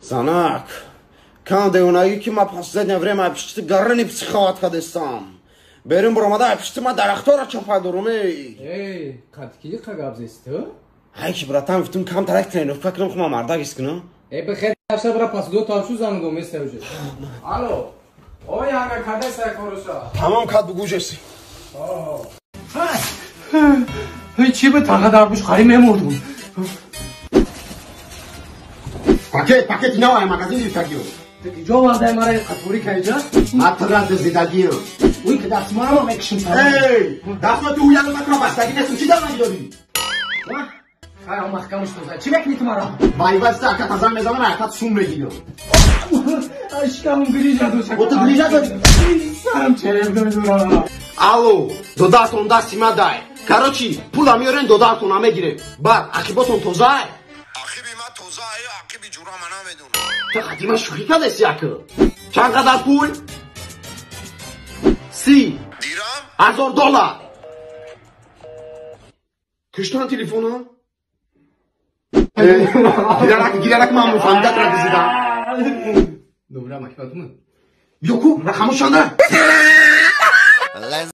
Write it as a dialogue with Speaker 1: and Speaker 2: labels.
Speaker 1: Занак, кам девонагӣ ки ма последнее время пишти гарани психоват кадестам. Берин буромада пишти ма дарахтора чапа дорум эй.
Speaker 2: Эй, қадки қагаб зесту?
Speaker 1: Ай ки братан гуфтум кам тарак тренировка кунам хума мардак ис кунам.
Speaker 2: Эй, бихер таша бра пас ду тавшу зангу места уже. Алло. Ой, ага кадеса коруша.
Speaker 1: Тамом кад бугужеси.
Speaker 2: Эй, чи бы таға дар буш қари мемурдум.
Speaker 1: Пакет, пакет инава магазин гирифтагиё.
Speaker 2: Ҷо вардай мара қатури кайҷа?
Speaker 1: Ма тра дизидагиё.
Speaker 2: Уй ки дастмарамо мекишим.
Speaker 1: Эй, дастма ту уян макра бастаги нестум, чи дар дорӣ?
Speaker 2: Хай, маҳкамаш тоза. Чӣ мекунӣ ту мара?
Speaker 1: Вайваста ака тазан мезанам, ака сум мегирам.
Speaker 2: Ашкамум грижа доша.
Speaker 1: О, ту грижа дорӣ?
Speaker 2: Сарам череп дора.
Speaker 1: Алло, додатон дасти ма дай. Короче, пула меорен додатон мегирем. Баъд ақиботон тозай?
Speaker 3: Ақиби ма тоза, ақиби ҷура ма намедонам.
Speaker 1: Ту қадима шӯхӣ кардеси ака. Чанд қадар пул? 30
Speaker 3: дирам?
Speaker 1: 1000 доллар. Киштан телефона? Гирарак, гирарак ман муфаҳмидат ра дизидам.
Speaker 2: Добра, макифатумы?
Speaker 1: Ёку, рақаму чанда?